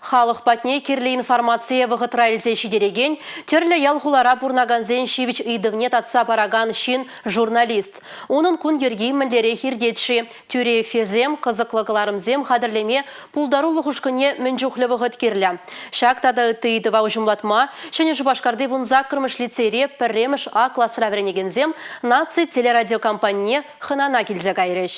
Халӑх патне кирлӗ информацие вӑхӑтра илсе ҫитерекен, тӗрлӗ ял-хулара пурӑнакансен ҫивӗч ыйтӑвне татса паракан ҫын журналист. Унӑн кун йӗрки мӗнлерех иртет-ши? Тӳрӗ эфирсем, кӑсӑклӑ кӑларӑмсем хатӗрлеме пултарулӑх ушкӑнне мӗн чухлӗ вӑхӑт кирлӗ? Ҫак тата ытти ыйтӑва уҫӑмлатма Ҫӗнӗ Шупашкарти вунсаккӑрмӗш лицейре пӗрремӗш А класра вӗренекенсем наци телерадиокомпанине хӑнана килсе кайрӗҫ.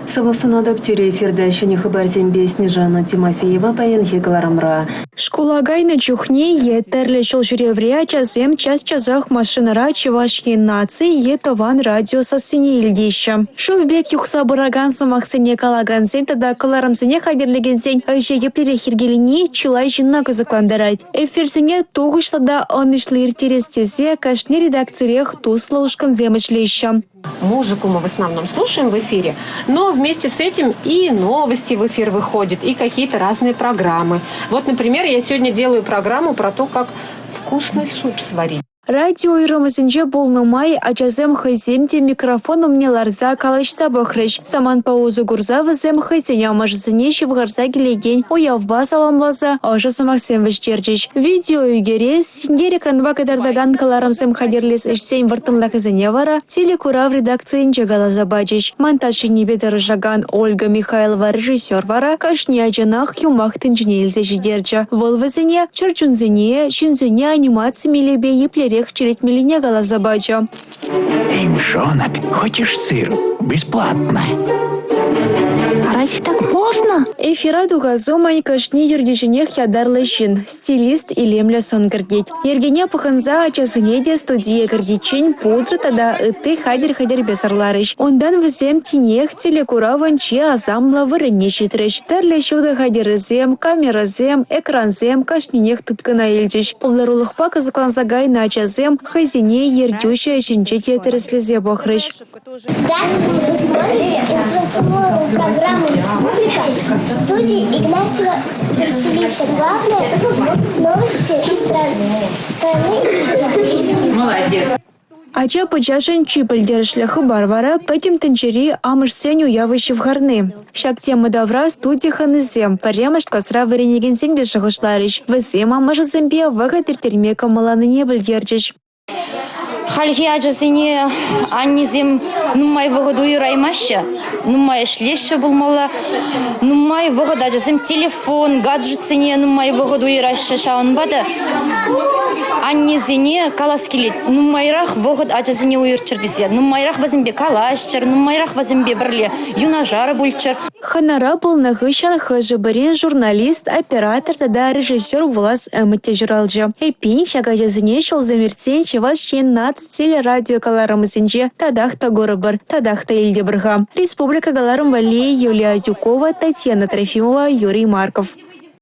Сывлӑх сунатӑп тӳрӗ эфирта ҫӗнӗ хыпарсемпе Снежана Тимофеева паянхи кӑларӑмра. Шкула кайнӑ чухне е тӗрлӗ ҫул ҫӳревре ачасем час-часах машинӑра Чӑваш Ен наци е тӑван радио сассине илтеҫҫӗ. Шыв пек юхса пыракан сӑмахсене калакансен тата кӑларӑмсене хатӗрлекенсен ӗҫе еплерех йӗркелени чылай ҫынна кӑсӑклантарать. Эфирсене тухӑҫлӑ та ӑнӑҫлӑ ирттерес тесе кашни редакцирех туслӑ ушкӑнсем ӗҫлеҫҫӗ. Музыку мы в основном слушаем в эфире, но вместе с этим и новости в эфир выходят, и какие-то разные программы. Вот, например, я сегодня делаю программу про то, как вкусный суп сварить. Радио уйрӑмӗсенче пулнӑ май ачасем хӑйсем те микрофон умне ларса калаҫса пӑхрӗҫ. Самантпа усӑ курса вӗсем хӑйсен амӑшӗсене ҫывхарса килекен уявпа саламласа ӑшӑ сӑмахсем вӗҫтерчӗҫ. Видео ӳкерес, синкер экранпа кӑтартакан кӑларӑмсем хатӗрлес ӗҫсен вӑрттӑнлӑхӗсене вара телекурав редакцийӗнче каласа пачӗҫ. Монтаж енӗпе тӑрӑшакан Ольга Михайлова режиссер вара кашни ачанах юмах тӗнчине илсе ҫитерчӗ. Вӑл вӗсене чӗр чунсене, ҫынсене анимаци мелӗпе еплерех чӗрӗтмеллине каласа пачӗ. Эй, мышонок, хочешь сыр? Бесплатно. А разве так можно? Эфира тухас умӗн кашни ертӳҫӗнех ятарлӑ ҫын, стилист илемлӗ сӑн кӗртет. Йӗркене пӑхӑнса ачасене те студие кӗртиччен пудра тата ытти хатӗр-хӗтӗрпе сӑрларӗҫ. Унтан вӗсем тинех телекуравӑн чи асамлӑ вырӑнне ҫитрӗҫ. Тӗрлӗ ҫутӑ хатӗрӗсем, камерӑсем, экрансем кашнинех тыткӑна илчӗҫ. Пултарулӑхпа кӑсӑкланса кайнӑ ачасем хӑйсене ертӳҫӗ ӗҫӗнче те тӗрӗслесе пӑхрӗҫ. Здравствуйте, вы смотрите информационную программу «Республика» в студии Игнатьева Василиса. Главное – новости страны, страны Молодец. Ача-пӑчашӑн чи пӗлтерӗшлӗ хыпар вара Пӗтӗм тӗнчери амӑшсен уявӗ ҫывхарни. Ҫак тема тавра студи хӑнисем пӗрремӗш класра вӗренекенсемпе шухӑшларӗҫ. Вӗсем амӑшӗсемпе вӑхӑт ирттерме кӑмӑлланине пӗлтерчӗҫ. Хальхи ачасене аннесем нумай вӑхӑт уйӑраймаҫҫӗ, нумай ӗҫлеҫҫӗ пулмалла. Нумай вӑхӑт ачасем телефон, гаджетсене нумай вӑхӑт уйӑраҫҫӗ. Ҫавӑнпа та аннесене калас килет, нумайрах вӑхӑт ачасене уйӑрччӑр тесе, нумайрах вӗсемпе калаҫчӑр, нумайрах вӗсемпе пӗрле юнашар пулччӑр. Хӑнара пулнӑ хыҫҫӑн хӑшӗ-пӗрин журналист, оператор тата режиссер пулас ӗмӗт те ҫуралчӗ. Эппин, ҫак ачасене ҫулсем иртсен Чӑваш Ен наци телерадио кӑларӑмӗсенче татах та курӑпӑр, татах та илтӗпӗр-ха. Республика кӑларӑм валли Юлия Адюкова, Татьяна Трофимова, Юрий Марков.